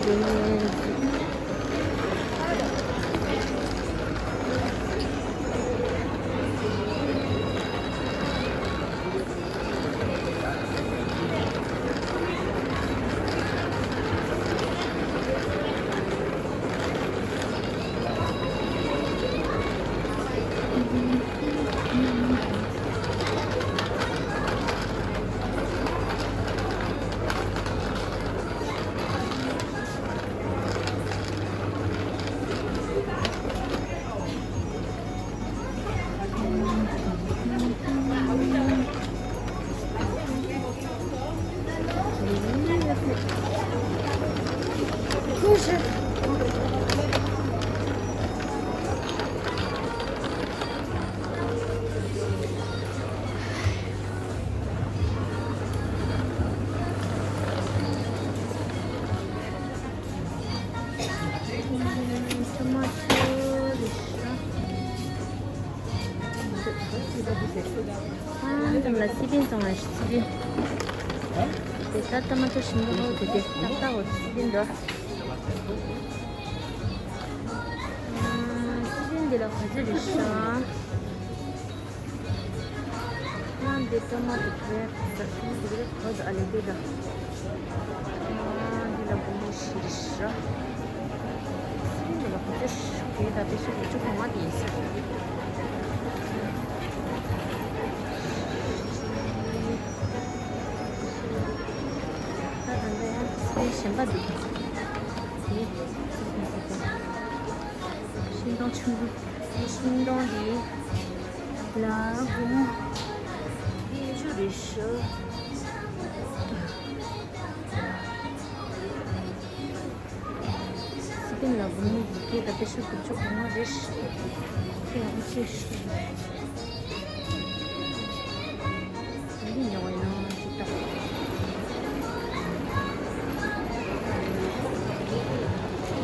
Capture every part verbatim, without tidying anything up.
ཨ་འཛམ་ལ་སི་པན་བཙོང་བ་ཞིག་སི་པན། དེ་ལྟར་ཏ་མ་ཅོ་ཞིམ་པོ་ཧོ་དེ་དེ་ཏག་ཏག་འོ་སི་པན་འདྲ། ཨ་སི་པན་འདི་ལ་ག་ཚོད་རེད་ཤག་ཨ་འདི་ཏ་མ་ཏོ་གྲེབ་ཟ་ཁུ་འདི་རེད་གོ་ཟ་ཨ་ལེ་དེ་འདྲ། ཨ་འདི་ལ་སྒོར་མོ་བཞི་རེད་ཤག་སི་པན་འདི་ལ་ག་ཚོད་ཤག་དེ་ད་དེ་ཤོག་བཅུ་གོ་ལྔ་དེ་ཡིན་ས། ད་ད་ལྟ་ཡང་སེ་གཞན་པ་འདུག་དེ་ཤིང་སྡོང་ཆུང་ཆུང་ཤིང་སྡོང་འདི་ལ་སྒོར་མོ་བརྒྱད་ཅུ་རེད་ཤག་སི་པན་ལ་སྒོར་མོ་ཡི་གེ་ད་པེ་ཤུ་དགུ་བཅུ་གོ་ལྔ་རེད། ཁྱེད་ཡག་པོ་ཤེས། འདི་ཉོ་བ་ཡིན་ན་ཅིག་ལྟ།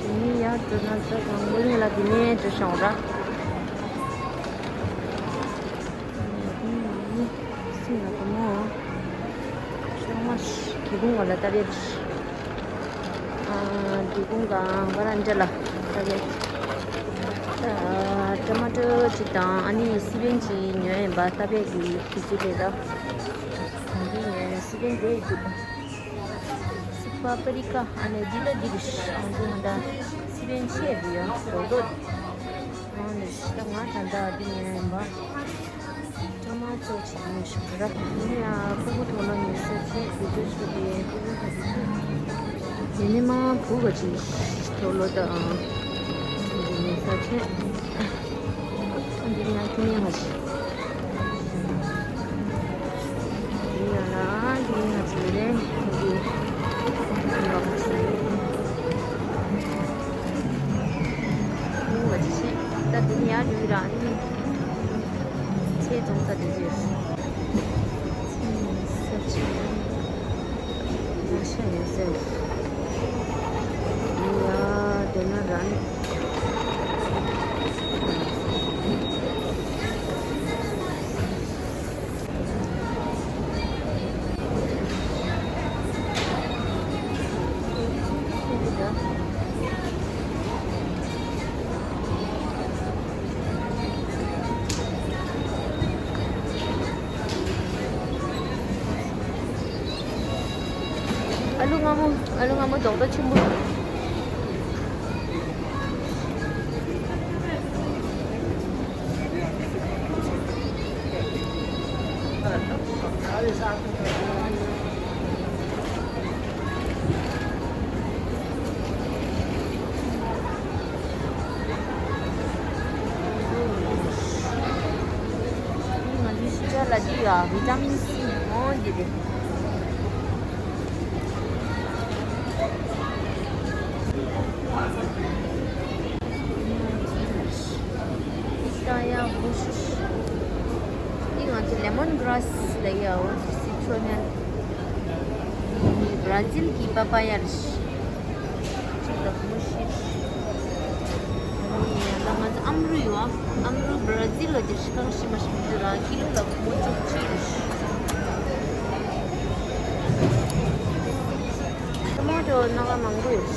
དེ་ནས་ཡར་འགྲོ་ན་ས་གང་བོ་ཉོ་ལ་དེ་ནས་འགྲོ་ཤོང་ར། སུ་ཡང་གོ་མོ། ཤོག་མ་ཞིག་གི་གུང་བ་ལ་ལྟ་བས། ཨ་འདི་གུང་གང་བ་ར་འདྲ་ལ་ལྟ་བས། ཨ་ཊ་མ་ཊོ་ཅིག་དང་ཨ་ནི་སི་པན་ཅིག་ཉོས་ཡིན་པ་ལྟ་བས་ཀྱི་དུས་ཚོད་རེད་ད། གང་གི་ཉོས་ཡིན་སི་པན་དེ་འདུག་སི་པ་པ་རི་ཀ་ཨ་ནི་འདི་ལ་འདི་རེད། ཨ་འདི་ང་ད་སི་པན་ཆེ་འདི་ཡང་རྡོག་རྡོག་ཨ་ནི་ད་ང་ད་ད་འདི་ཉོས་ཡིན་པ། ཊ་མ་ཊོ་ཅིག་ཉོས་ཤོག་ར། ཡིན་ཡང་ཕྲུ་གུ་ཐོག་ལ་ཉོས་ས་བྱས་དེ་ཚོ་ཚོ་དེ་ཕྲུ་གུ་ཁ་ཅིག་ཚོ། དེ་ནས་མ་བུ་ཁ་ཅིག་ཐོག་ལོ་ད་ཨང་། དེ་ཉོས་ས་བྱས། འདི་ཉག་ཁྱི་ཉག་ཁ་ཅིག་ཡིན་ཡང་ན་འདི་ཉག་ཁ་ཅིག་རེད། འདི་ཉག་ཁ་ཅིག་རེད། ད་དེ་ནས་ཡར་འགྲོ་གི་ར་ཨ་ནི། ཚེ་གཙང་ས་དེ་ཚོས། ཚེ་ས་ཆེ། ང་ཤ་ཡོད་ཟེར། ཡ་དེ་ན་ར་ནི། ཨ་ལུ་སྔ་མོ། ཨ་ལུ་སྔ་མོ་རྡོག་རྡོག་ཆེན་པོ། ང་ཚོའི་ཤི་ཅ་ལ་འདི་ཡ་བི་ཊ་མིན་སི་མང་འདི་རེད། ད་ཡ་འོ་ཤུ་ཤུ། འདི་ང་ཚོ་ལེ་མོན་གྷ་ར་སི་ལ་ཡ་འོ་ཚོ་སི་ཚོ་ནས། འདི་བྷ་ར་ཛིལ་གྱི་པ་པ་ཡ་རེད། ཅིག་ལ་མོ་ཤི། ད་ང་ཚོ་ཨམ་རུ་ཡོད་ཨ། ཨམ་རུ་བྷ་ར་ཛིལ་ལ་དེ་ཤི་གང་ཤི་མ་ཤི་མི་འདུག་ར། ཀི་ལོ་ལ་མོ་བཅུ་གཅིག་རེད། ཊ་མ་ཊོ་ ཁྱོད་སྣ་ཁ་མང་པོ་ཡོད།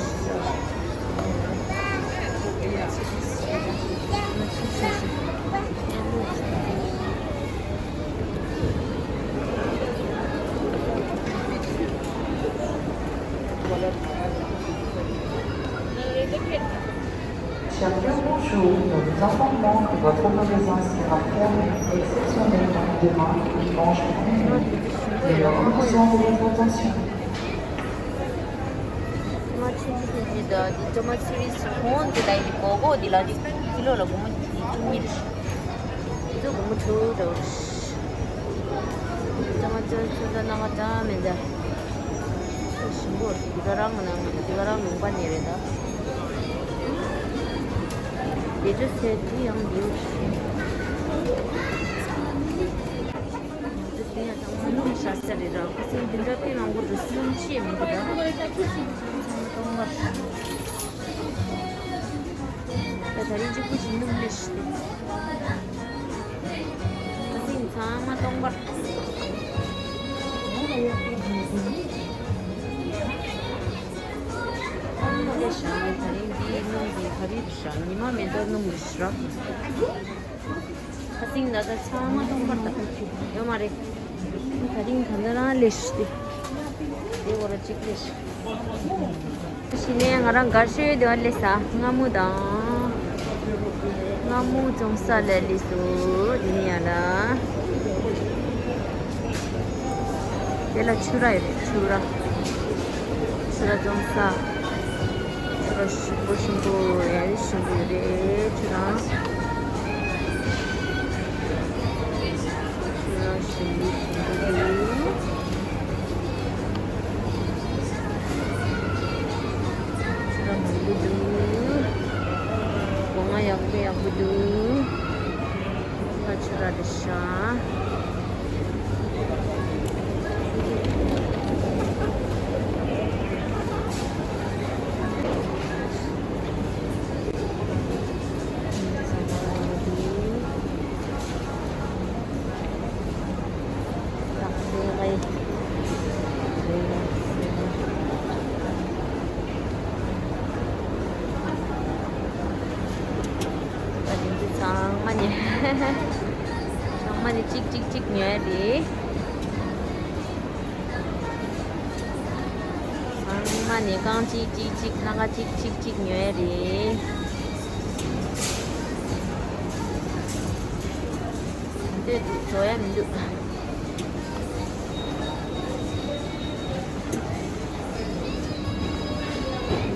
Chers, bonjour. Nous vous informons que votre magasin sera fermé exceptionnellement demain, dimanche premier mai. Nous vous remercions de votre attention. ཅོ་མ་ཆུང་ཆུང་ཆུང་ཆུང་དང་འདི་ཅོ་མ་ཚི་རིས་ཧོན་འདི་ལ་ཡི་གོ་གོ་འདི་ལ་འདི་ཀི་ལོ་ལ་སྒོར་མོ་འདི་བཅུ་གཉིས་རེད། འདི་སྒོར་མོ་དྲུག་འདྲ་བོ་རེད། ཅོ་མ་ཚི་རིས་ཚོ་ད་སྣ་ཁ་འདྲ་མི་འདྲ། ཞིམ་པོ་རེད། འདི་ག་རང་ང་ན་ང་འདི་ག་རང་ལུང་པ་ནས་རེད་ད། འདི་ཚོ་ཚད་འདི་ཡང་འདི་འདི་ཡང་ཚང་མ་སྣུམ་ཤ་ཚ་རེད་ར། ཁ་སང་འདི་འདྲ་དཔེ་མང་པོ་འདུག་སྣུམ་ཆེ་མི་འདུག་ར། ཚང་མ་སྟོང་པར། ད་ད་རིང་གཅིག་པུ་ཞིག་སྣུམ་ལས་ཤི་ཏེ། ཁ་སང་ཚང་མ་སྟོང་པར། ད་རིང་འདི་སྣུམ་འདི་ག་རེ་རེད་ཤག་ཉི་མ་མེད་ད་སྣུམ་རེད་ཤག་ཁ་སང་ད་ལྟ་ཚང་མ་སྟོང་པར་ད་ཡོད་མ་རེད། ད་རིང་ད་ལྟ་རང་ལས་ཤི་སྟེ། དེ་འོ་ར་གཅིག་ལས་ཤི། ཤི་ནས་ང་རང་དགའ་ཤོས་དེ་བ་ལས་ས་སྔ་མོ་དང་། སྔ་མོ་ཅུང་ས་ལས་ལས་སོ་ཡིན་ཡ་ལ། དེ་ལ་ཆུ་ར་ཡོད་རེད། ཆུ་ར། ཆུ་ར་ཅུང་ས། ཆུ་ར་ཞིམ་པོ་ཞིམ་པོ་ཡ་རི་ཞིམ་པོ་ཡོད་རེད། ཆུ་ར། ཆུ་ར་ཞིམ་པོ་ཞིམ་པོ་འདུག་ཆུ་ར་མང་པོ་འདུག་སྒོ་ང་ཡག་པོ་ཡག་པོ་འདུག་ད་ཆུ་ར་རེད་ཤག་ཚང་མ་ནི། ཚང་མ་ནི་གཅིག་གཅིག་གཅིག་ཉོས་རེད། ཚང་མ་ནི་རྐང་གཅིག་གཅིག་གཅིག་སྣ་ཁ་གཅིག་གཅིག་གཅིག་ཉོས་རེད། འདོད་འདུག་བྲོ་ཡ་མི་འདུག་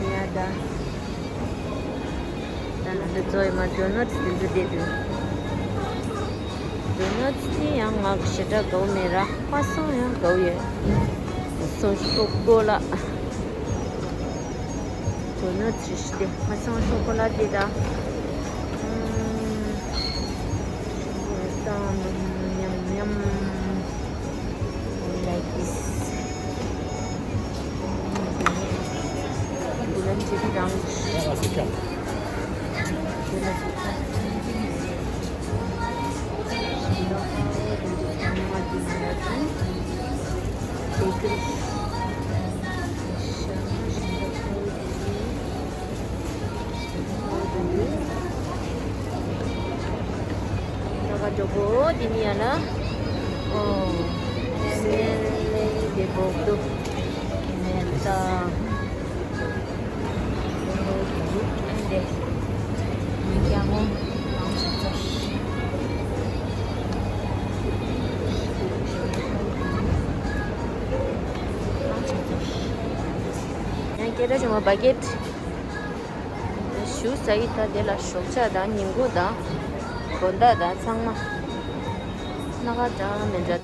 ཡ་ད། ད་ནི་འདི་ཚོ་ཡི་མ་ཌོ་ནཊ་འདི་ཚོ་བསྡད་འདུག་ཌོ་ནཊ་དེ་ཡང་ང་ཞེ་དྲག་དགའ་བོ་མེད་ར། ཁ་སང་ཡང་དགའ་བོ་ཡོད། ཁ་སང་ཤོག་གོ་ལ། ཌོ་ནཊ་ཞེ་དེ་ཁ་སང་ཤོག་གོ་ལ་དེ་ད། ཨམ། ཤོག་གོ་ལ་ཉམ་ཉམ། Like this. འདི་ལ་འཇིབ་དང་། འདི་ལ་འཇིབ་དང་། ད་ག་འགྲོ་གོ་འདི་ནི་ཡ་ལ། ཨོ། སེ་ལེ་དེ་བོག་འདུག་མེད་ད། འདི་འདི་མི་ཀྱང་ངོ་མང་ཆེ་ཚོ། མང་ཆེ་ཚོ། ཡང་སྐད་སྒྲ་བྱུང་བ་བ་ཀེད། ཞུ་ས་ཡི་ད་དེ་ལ་ཞོགས་ཇ་དང་ཉིན་གུང་དང་། དགོང་དག་དང་ཚང་མ། སྣ་ཁ་འདྲ་མི་འདྲ།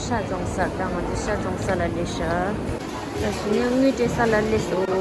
ཤ་བཙོང་ས་དང་ང་ཚོ་ཤ་བཙོང་ས་ལ་སླེབས་ཤག་ད་གཞི་ནས་དངུལ་སྤྲད་ས་ལ་སླེབས་སོང་